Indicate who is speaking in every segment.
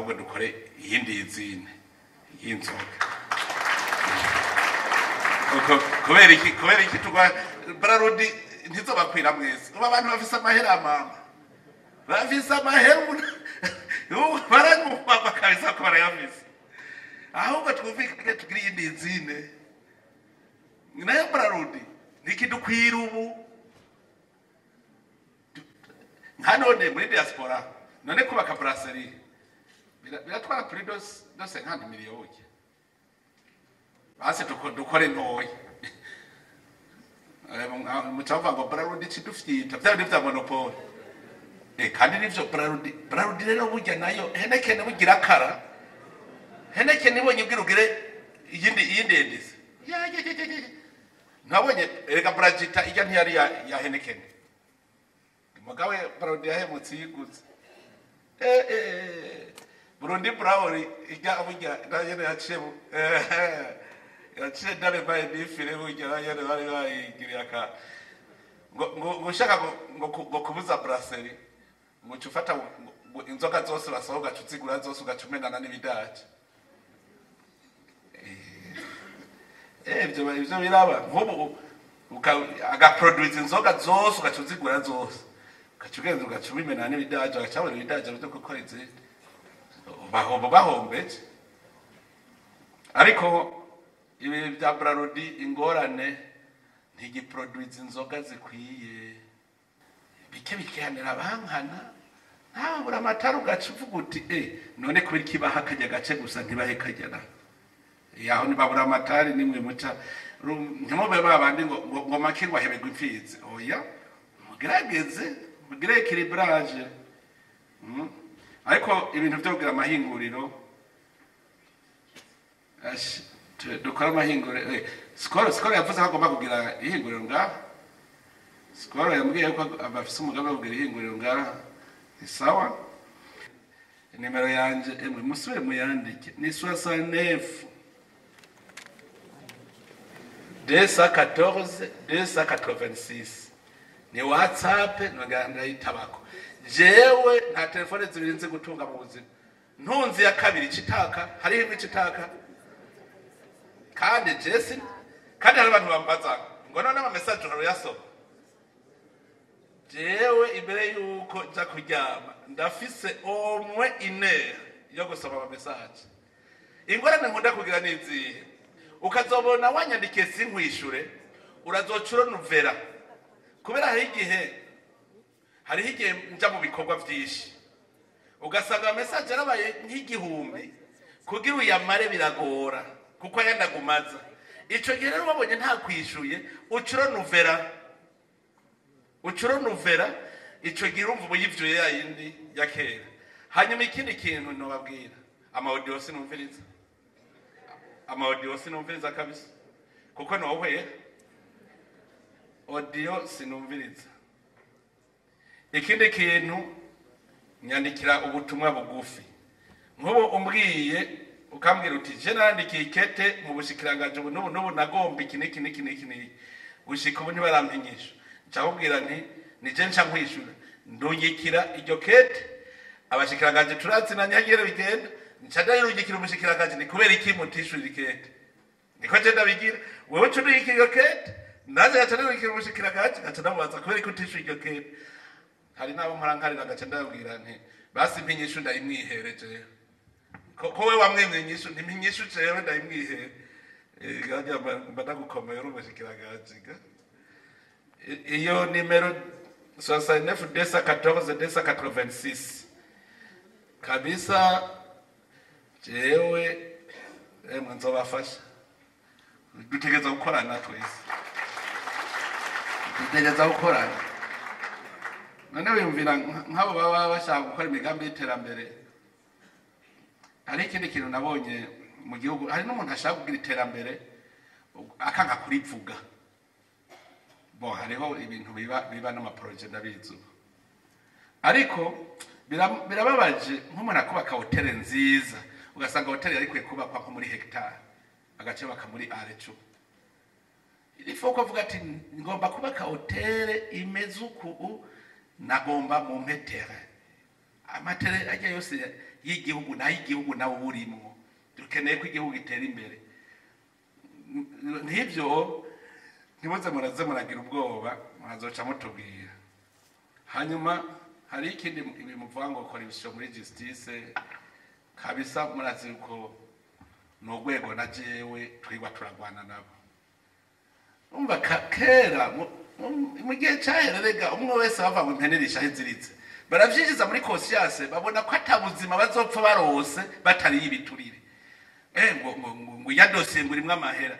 Speaker 1: Ahubwo dukore iyindi usine y'inzoga. Kubera iki? Kubera iki tugwa Brarudi ntizobakwira mwese? Ubu abantu bafise amahera, mama, bafise amahera ubu baranywa kabisa ko barayafise. Ahubwo twumvikane tugire iyindi usine nayo Brarudi ntikidukwira ubu. Nka none muri diaspora, none kubaka brasserie biratwara plus de 50 millions. Basi dukore ntoya. Mucavuga ngo Brarudi cidufyita vya bindi vya monopole. Kandi nivyo, Brarudi, Brarudi rero burya nayo Heineken bugira kara Heineken ibonye ubwira ugire iyindi endise. Ya ya ya ya ya. Nabonye erega Bragita ijya ntiyari ya Heineken. Mugabe Brarudi yahemutse yiguze. Burundi Brown ijya burya nayo yaciye yaciye dare baye bifire, burya nayo bari bayigiriye aka ngo ushaka ngo kubuza brasserie, ngo uca ufata ngo inzoga zose basohoka ugaca uzigura zose, ugaca umenana n'ibidaje. Ivyo biraba nk'ubu agaproduce inzoga zose, ugaca uzigura zose, ugaca ugenda ugaca ubimenana n'ibidaje, ugaca babona ibidaje byo gukora izindi, bahomba bahombeje. Ariko ibi bya Brarudi, ingorane ntigiproduce inzoga zikwiye, bike bikihanira bankana nawe buri amatara, ugaca uvuga uti: "Eh, none kubera iki baha kajya gace gusa, ntibahe kajya?" Na yaho ntibabura amatari nimwe muca ntimube babandi ngo make ngo ahebegwe imfizi. Oya, mugerageze mugire équilibrage. Ariko ibintu byo kugira amahinguriro, ash, dukora amahinguriro. Skol yavuze ko agomba kugira ihinguriro ngaha. Skol yambwiye ko bafise umugambi wo kugira ihinguriro ngaha. Ni sawa. Nimero yanje, emwe, musubire muyandike, ni 69 214 286. Ni WhatsApp, ndayitabako. Jewe nta telefone zibiri nzi gutunga mu buzima. Ntunzi ya kabiri icitaka, hariho imwe icitaka. Kandi jesi, kandi hari abantu bambaza ngo none ama message urayasoma? Jewe imbere yuko nja kuryama ndafise omwe une heure yo gusoma ama message. Ingorane nkunda kugira nizihe? Ukazobona wanyandikiye sinkwishure, urazoca uronuvera, kubera hariho igihe nja mu bikorwa vyinshi, ugasanga message yarabaye nk'igihumbi, kugira uyamare biragora kuko ayandagumaza. Ico gihe rero wabonye nta kwishuye, uca uronuvera, uca uronuvera. Ico gihe urumva uba yivyuye ya yindi ya kera. Hanyuma ikindi kintu nobabwira, ama audio sinumviriza, ama audio sinumviriza kabisa, kuko nohwera. Audio sinumviriza. Ikindi kintu, nyandikira ubutumwa bugufi. Nk'ubu umbwiye, ukambwira uti: "Je narandikiye ikete mu bushikiranganji ubu n'ubu n'ubu, nagomba iki n'iki n'iki n'iki n'iki, gushika ubu ntibarampinyisha," nca nkubwira nti: "Ni je nca nkwishura, ndungikira iryo kete." Abashikiranganji turatsinanye, hagere bigenda, nca ndayirungikira umushikiranganji: "Ni kubera iki mutishurira ikete?" Niko je ndabigira. Wewe uca undungikira iryo kete, nanjye ngaca ndayirungikira umushikiranganji, ngaca ndamubaza kubera iki utishuye iryo kete. Hari n'abo mpora nkarira, ngaca ndababwira nti: "Basi mpa inyishu ndayimwihere jewe, ko we wamwemye inyishu, ntimpa inyishu jewe ndayimwihere." Gajya mba ndagukomeye uri umushikiranganji ga. Iyo nimero 69 214 286 kabisa, jewe emwe nzobafasha. Dutegereza gukorana twese, dutegereza gukorana. None wiyumvira nk'abo baba bashaka gukora imigambi y'iterambere. Hari ikindi kintu nabonye mu gihugu, hari n'umuntu ashaka kugira iterambere akanga kurivuga. Bo hariho ibintu biba n'ama projets, ndabizi ubu. Ariko birababaje nk'umuntu akubaka hoteli nziza, ugasanga hoteli yari ikwiye kubakwa nko muri hegitari, agace baka muri are 10. Il faut ko avuga ati: "Ngomba kubaka hoteli imeze uku, nagomba mumpe terrain." Ama terrain ajya yose. y'igihugu, nayo igihugu nawe urimwo. Dukeneye ko igihugu gitera imbere. Nk'ivyo ntimuze muraze muragira ubwoba, murazoca mutubwira. Hanyuma hari ikindi muvuga ngo corruption muri justice. Kabisa murazi yuko ni urwego na jewe twigwa turagwana nabo. Umva, kera mu gihe cahera rega, umwe wese bava ngo impene irisha aho iziritse. Baravyinjiza muri conscience, babona ko ata buzima bazopfa barose batariye ibiturire. Ngo ya dosiye ngo irimwo amahera.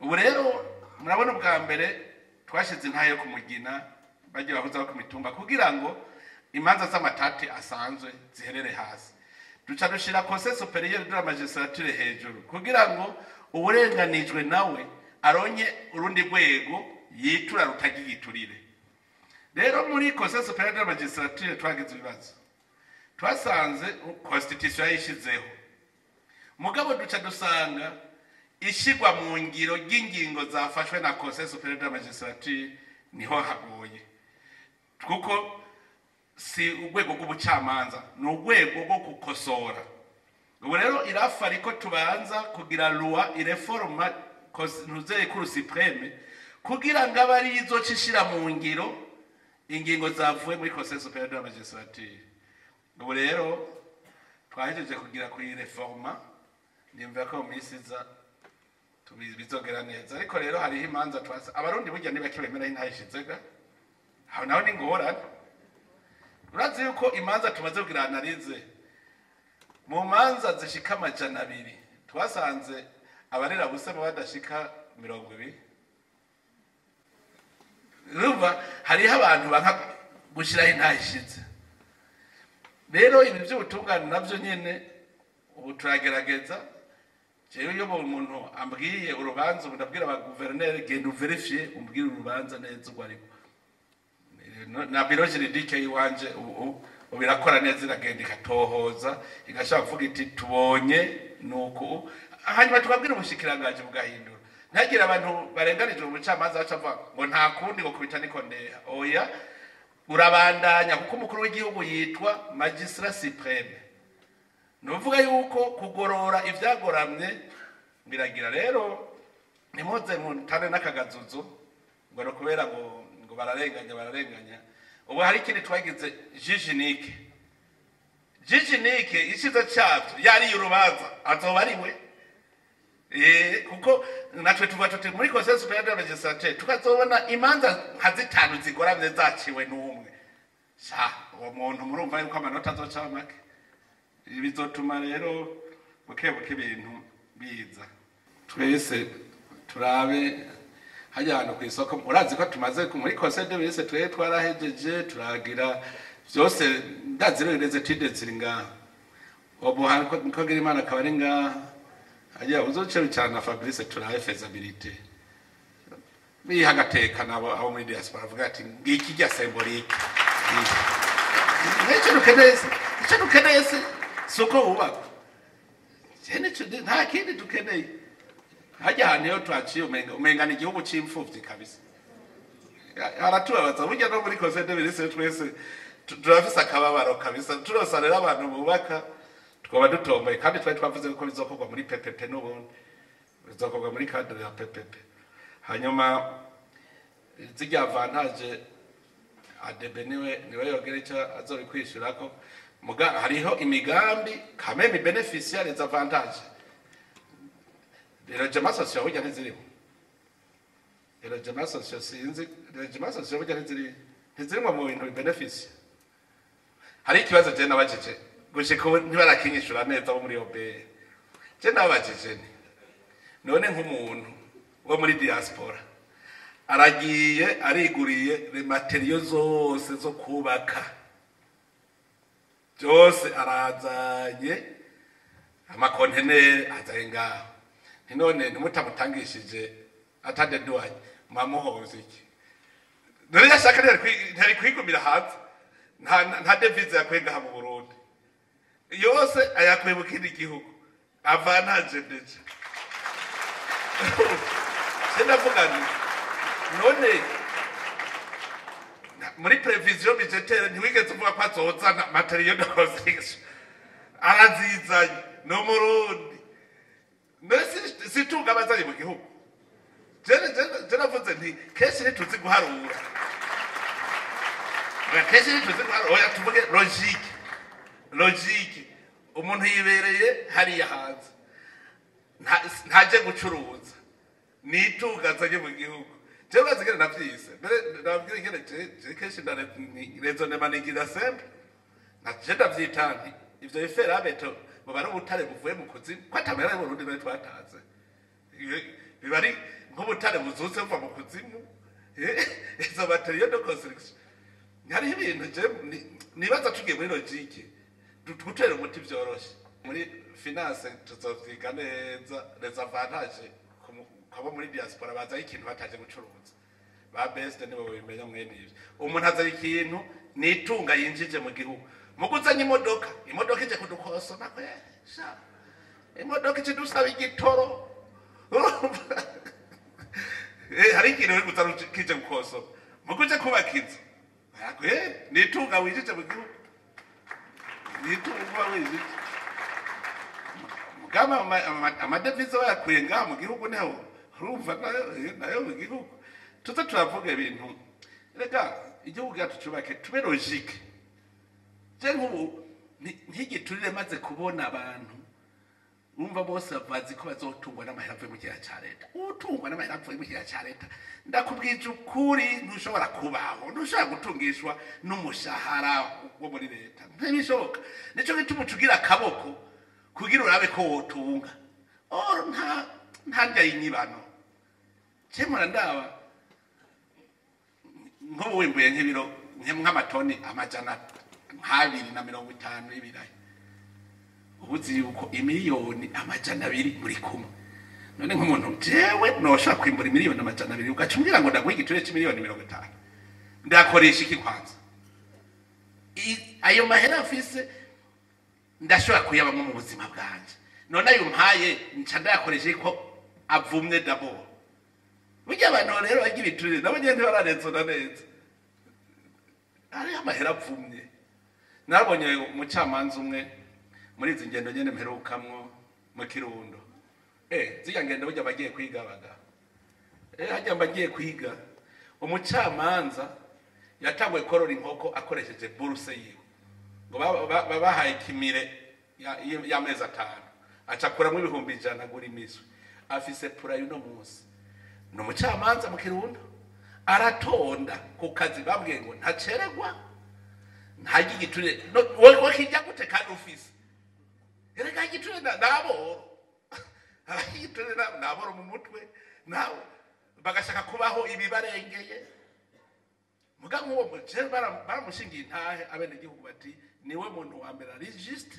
Speaker 1: Ubu rero murabona, ubwa mbere twashize intahe yo kumugina bagiye bahuza ku mitumba kugira ngo imanza z'amatati asanzwe ziherere hasi. Duca dushira Conseil supérieur de la magistrature hejuru kugira ngo uburenganijwe nawe aronye urundi rwego yitura rutagigiturire. Rero muri Conseil supérieur de la magistrature twagize ibibazo. Twasanze constitution yayishizeho, mugabo duca dusanga ishigwa mu ngiro ry'ingingo zafashwe na Conseil supérieur de la magistrature niho hagoye, kuko si urwego rw'ubucamanza, ni urwego rwo gukosora. Ubu rero irafa, ariko tubanza kugira loi ireforma ntuzeye Cour suprême kugira ngo abe ari izoca ishira mu ngiro ingingo zavuye muri Conseil supérieur de la magistrature. Ubu rero twahejeje kugira kuyireforma, nimva ko mu minsi iza bizogera neza. Ariko rero hariho imanza twasa Abarundi burya ntibakibemera intayishizega, aho naho ni ngorane. Urazi yuko imanza tumaze kugira analyse, mu manza zishika 200 twasanze abarera busema badashika 20. Urumva hariho abantu banka gushiraho intayishize. Rero ibi by'ubutungane nabyo nyene ubu turagerageza. Jewe iyo umuntu ambwiye urubanza, ubu ndabwira abaguverineri: "Genda uverifiye, umbwire urubanza neza urwo ariko." Na bureau juridique yiwanje ubu ubu irakora neza, iragenda ikatohoza, igashobora kuvuga iti: "Tubonye nuku." Hanyuma tukabwira ubushikiranganji bugahindura. Ntihagire abantu barenganije mu bucamanza baca bavuga ngo nta kundi, ngo kubita niko ndeha. Oya, urabandanya, kuko umukuru w'igihugu yitwa magistrat suprême. Ni ukuvuga yuko kugorora ibyagoramye biragira. Rero ntimuze mutane n'akagazuzo ngo ni ukubera ngo bararenganya, bararenganya. Ubu hari ikindi twagize, juge unique. Juge unique, icyiza cyabyo, yariye urubanza azoba ari we. Kuko natwe tuvuga tuti muri Conseil supérieur de la magistrature tukazobona imanza nka zitanu zigoramye zaciwe n'umwe. Sha, uwo muntu murumva yuko amanota azoca make. Bizotuma rero buke buke ibintu biza. Twese turabe hajya ahantu ku isoko. Urazi ko tumaze muri conseil de ministre, twe twarahejeje, turagira byose. Ndazi rero les études ziri ngaha ubu, ko Imana akaba ari ngaha. Hajya uzoce wicarana na Fabrice, turabe faisabilité, biha agateka nabo abo muri diaspora, avuga ati: "Ngiki rya symbolique." Nicyo dukeneye se? Icyo dukeneye se si uko wubakwa? Nta kindi dukeneye. Hajya ahantu iyo twaciye umenga ni igihugu c'imfuvyi kabisa. Haratubabaza burya. No muri conseil de ministre twese turafise akababaro kabisa. Turosa rero abantu bubaka, twoba dutomboye. Kandi twari twavuze ko bizokorwa muri PPP, n'ubundi bizokorwa muri cadre ya PPP. Hanyuma zirya avantage, ADB niwe yogera icyo azobikwishurako. Muga hariho imigambi quand même bénéficiaire les avantages. Les logements sociaux burya ntiziriho. Les logements sociaux, sinzi, les logements sociaux burya ntizirimwo mu bintu bibeneficia. Hari ikibazo je nabajije, gushika ubu ntibarakinyishura neza bo muri OBR. Je nabajije nti: "None nk'umuntu wo muri diaspora aragiye ariguriye les matériaux zose zo kubaka, byose arazanye, amakonteneri azanye ngaho, nti none ntimutamutangishije atadeduwanye, mwamuhoza iki?" None yashaka ntiyari kwigumira hanze? Nta devise yakwiye ngaha mu Burundi, yose ayakuye mu kindi gihugu. Avantage déjà. Ndavuga nti: "None muri prévision budgétaire ntiwigeze uvuga ko azozana matériaux de construction?" Arazizanye ni Umurundi. Mbese situnga abazanye mu gihugu. Je navuze nti kenshi ntituzi guharura. Oya, kenshi ntituzi guharura. Oya, tuvuge logique. Logique. Umuntu yibereye hariya hanze. Ntaje gucuruza. Nitunga azanye mu gihugu. Jewe urazi ingene navyise. Mbere nababwira ingene je kenshi raisonnement nigira simple. Je ndavyita nti ivyo bi fer à béton buba ari ubutare buvuye mu kuzimu, ko atamahera y'Uburundi nayo twatanze. Biba ari nk'ubutare buzutse buva mu kuzimu. Izo matériaux de construction. Hariho ibintu je nibaza tugiye muri logique gutera umuti vyoroshe. Muri finance tuzovyiga neza les avantages kabo muri diaspora bazaho ikintu bataje gucuruza. Ba best nibo babimenya mwene ivyo. Umuntu azana ikintu ni itunga yinjije mu gihugu. Muguzanye imodoka, imodoka ije kudukosoma kwesha. Imodoka ije dusaba igitoro. Urumva? Hari ikintu uri kuzana kije gukosoma. Muguje kubaka inzu. Ni itunga winjije mu gihugu. Ni itunga uba winjije. Mugama amadevize bayakuye ngaha mu gihugu niho urumva nayo mu gihugu. Tuze turavuga ibintu. Reka igihugu cyacu cubake tube logique. Je nk'ubu ntigiturire maze kubona abantu urumva bose bazi ko bazotungwa n'amahera avuye mu kigega ca leta. Utungwa n'amahera avuye mu kigega ca leta, ndakubwije ukuri, ntushobora kubaho, ntushobora gutungishwa n'umushahara wo muri leta, ntibishoboka. Nico gituma uca ugira akaboko kugira urabe ko wotunga. Or nta ndya y'inyibano. Je mpora ndaba nk'ubu wimbuye nk'ibiro nk'amatoni 250 y'ibirayi, ubuzi yuko 200,000,000 muri kumwe. None nk'umuntu jewe noshobora kwimbura 200,000,000, ugaca umbwira ngo ndaguha igiturire c'50,000,000, ndakoresha iki kwanza? Ayo mahera mfise ndashobora kuyabamwo mu buzima bwanje. None ayo mpaye nca ndayakoresha ko avumye d'abord. Burya abantu rero bagira ibiturire nabo nyene ntibararezona neza. Hariho amahera avumye. Nabonye umucamanza umwe muri izi ngendo nyene mperukamwo mu Kirundo. Zirya ngendo burya bagiye kwiga baga. Harya mbagiye kwiga. Umucamanza yatanguye korora inkoko akoresheje bourse yiwe. Ngo babahaye kimire y'amezi 5. Aca akuramwo 100,000 agura imiswi. Afise poulailler uno munsi. Ni umucamanza mu Kirundo. Aratonda ku kazi, babwiye ngo ntaceregwa, ntarya igiturire. No, wowe kijya gute kandi ufise? Erega igiturire naboro. Abarya igiturire naboro mu mutwe, nawe bagashaka kubaho ibibarengeye. Muga nk'uwo mukere baramushingiye intahe abenegihugu bati niwe muntu wa mbere ari juste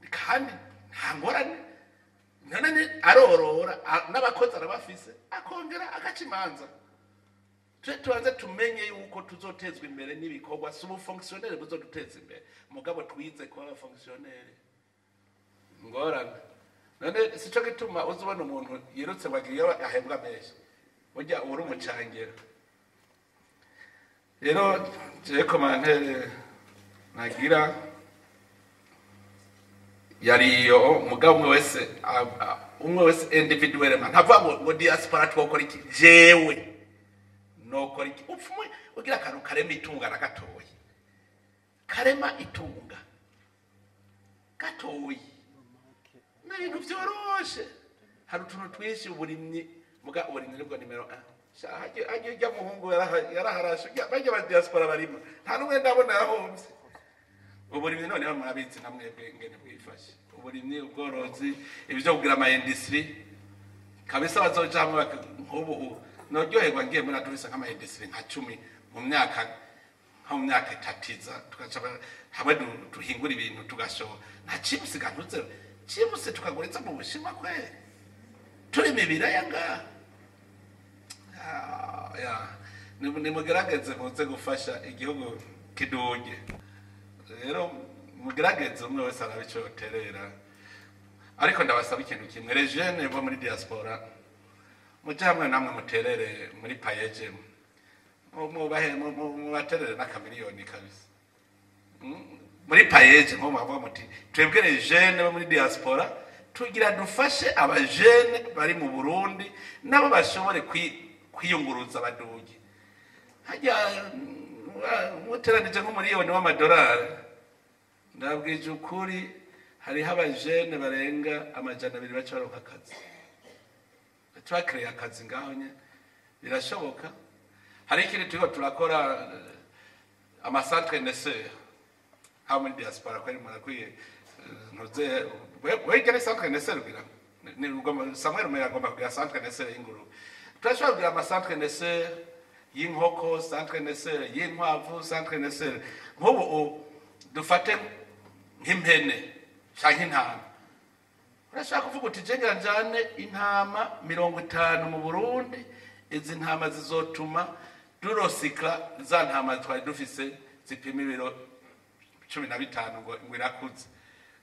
Speaker 1: kandi nta ngorane. None ni arorora, n'abakozi arabafise, akongera agaca imanza. Twe tubanze tumenye yuko tuzotezwa imbere n'ibikorwa, si ubufonctionnaire buzoduteza imbere, mugabo twize kuba abafonctionnaire. Ngorane. None sico gituma uza ubona umuntu yirutse ngo agiye ahembwa menshi, burya uri umucangero. Rero jewe commentaire nagira yariyo, mugabo umwe wese umwe wese individuellement, ntavuga ngo diaspora twokora iki, jewe nokora iki. Upfumwe ugira akantu karema itunga na gatoyi, karema itunga gatoyi, ni ibintu vyoroshe. Hari utuntu twinshi, uburimyi, muga uburimyi nibwo numéro 1. Hajya ujya muhungu yaraharashe, bajya ba diaspora barima, nta n'umwe ndabona yahomvye. Uburimyi noneho murabizi namwebwe ngene bwifashe. Uburimyi, ubworozi, ibyo kugira ama industrie kabisa bazoja hamwe nk'ubu noryoherwa ngiye muri adurisa nk'ama industrie nka 10 mu myaka, nko mu myaka itatiza, tugaca hamwe duhingura ibintu tugashora. Nta chips gantuze, chips tukaguriza mu Bushinwa kweli, turima ibiraya ngaha. Ya. Nimugerageze muze gufasha igihugu kiduge. Rero mugerageze umwe wese arabe ico yoterera. Ariko ndabasaba ikintu kimwe, les jeunes bo muri diaspora, muje hamwe namwe muterere muri PAEEJ, mubaterere n'akamiliyoni kabisa. Muri PAEEJ nko mukavuga muti twebwe les jeunes bo muri diaspora tugira dufashe abajene bari mu Burundi nabo bashobore kwiyunguruza baduge hajya muteranije nk'umuriyoni w'amadolari. Ndabwije ukuri, hariho abajene barenga 200 baca baronka akazi, baca bakereye akazi ngaho nyene. Birashoboka. Hari ikindi turiko turakora, amacentre naisseur haba muri diaspora, kweri murakwiye. Ntuze wegere centre naisseur kugira ni ugomba Samuel Meya agomba kugira centre naisseur y'ingurube. Turashobora kugira amacentre naisseur y'inkoko, centre naisseur y'inkwavu, centre naisseur nk'ubu dufate nk'impene canke intama. Urashobora kuvuga uti je ngira njane intama 50 mu Burundi, izi ntama zizotuma durecycla za ntama twari dufise zipima ibiro 15 ngo irakuze.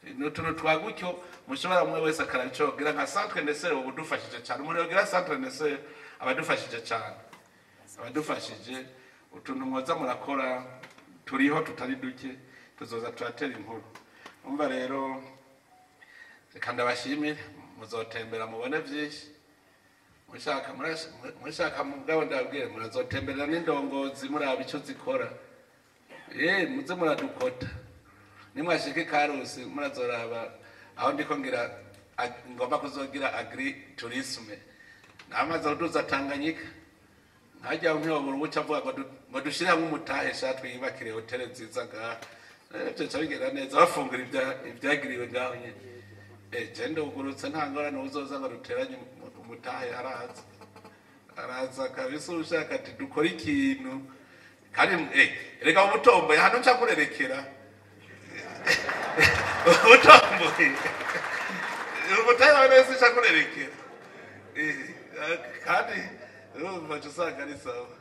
Speaker 1: Ni utuntu twa gutyo mushobora umwe wese akaraba ico yogira nka centre naisseur. Ubu dufashije cyane umuntu yogira centre naisseur, abadufashije cyane, abadufashije. Utuntu mwoza murakora turiho tutari duke, tuzoza turatera inkuru. Umva rero, reka ndabashimire. Muzotembera mubone vyinshi mushaka, mushaka mugabo ndababwire murazotemberera n'indongozi muraba ico zikora. Muze muradukota. Nimwashika Karusi murazoraba aho ndiko ngira ngomba kuzogira agritourisme, namaze kuduza Tanganyika nkajya nkiyobora ubuca avuga ngo dushire hamwe umutahe sha twiyubakire hoteli nziza ngaha. Rero byo bigenda neza, bafungura ivyagiriwe ngaho nyene. Je ndugurutse, nta ngorane. Uzoza ngo duteranye umutahe araza, araza kabisa. Ushaka ati dukore ikintu kandi reka ubutomboye hano nca kurerekera ubutomboye umutahe wawe wese nca kurerekera. Kandi urumva nca usanga ari sawa.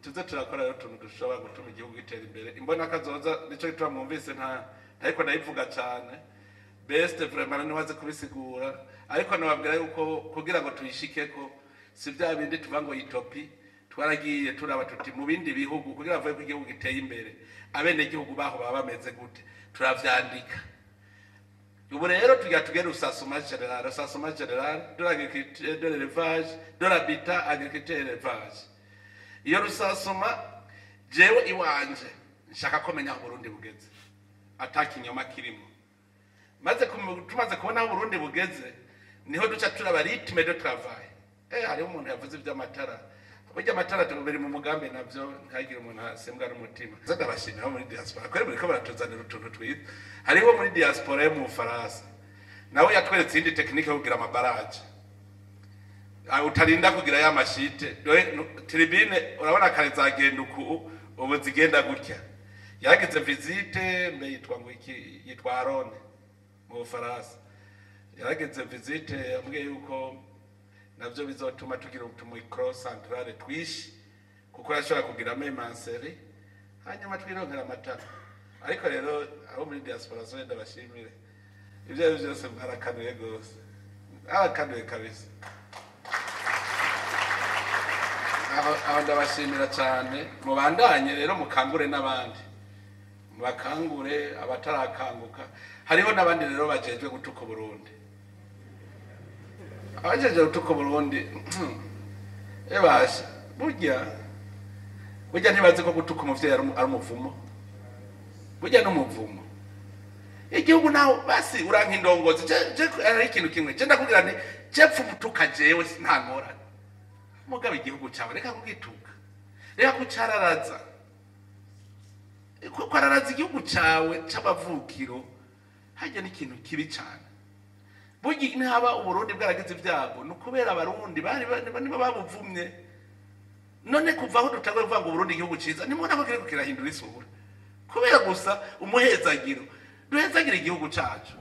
Speaker 1: Tuze turakora rero utuntu dushobora gutuma igihugu gitera imbere. Imbona kazoza nico gituma mwumvise nta ariko ndayivuga cyane. Best vraiment niwaze kubisigura, ariko nababwira yuko kugira ngo tuyishikeko si bya bindi tuva ngo utopie. Twaragiye turaba tuti mu bindi bihugu kugira bavuge ko igihugu giteye imbere, abene igihugu baho baba bameze gute, turavyandika. Ubu rero tugira tugere recensement général, recensement général de l'agriculture, de l'élevage, de l'habitat, agriculture et élevage. Iyo recensement jewe iwanje nshaka ko menya aho Burundi bugeze ata kinyoma kirimo. Maze tumaze kubona aho Burundi bugeze, niho duca turaba rythme de travail. Hariho umuntu yavuze iby'amatara. Burya amatara biri mu mugambi navyo, ntihagire umuntu asembwa n'umutima. Nza ndabashimira muri diaspora kweri muriko baratuzanira utuntu twiza. Hariho muri diaspora yo mu Bufaransa nawe yatweretse iyindi technique yo kugira amabarrage. Utarinda kugira ya machute. Dore turbine urabona kare zagenda uku, ubu zigenda gutya. Yagize visite, mbe yitwa ngo iki, yitwa Arone mu Bufaransa. Yaragize visite, yambwiye yuko navyo bizotuma tugira utumicro centrale twishi, kuko yashobora kugira memanseri hanyuma twironkera amatara. Ariko rero abo muri diaspora so ndabashimire, ibyo ari byo byose mwarakanuye rwose, mwarakanuye kabisa. Aho ndabashimira cyane. Mubandanye rero mukangure n'abandi, mubakangure abatarakanguka. Hariho n'abandi rero bajejwe gutuka Burundi, abajejwe gutuka Burundi. Ebasha, burya burya ntibazi ko gutuka umuvyeyi ari umuvumo. Burya n'umuvumo igihugu nawe basi uranka indongozi. Je ari ikintu kimwe je ndakubwira nti je pfa umutuka, jewe nta ngorane. Mugabo igihugu cyawe reka kugituka, reka kucararaza. Kwararaza igihugu cyawe c'amavukiro hajya n'ikintu kibi cyane. Burya ntihaba Uburundi bwaragize ibyago ni ukubera Abarundi bari nibo babuvumye. None kuva aho dutanguye kuvuga ngo Uburundi igihugu ciza, nimubona ko kiriko kirahindura isura kubera gusa umuhezagiro. Duhezagire igihugu cacu.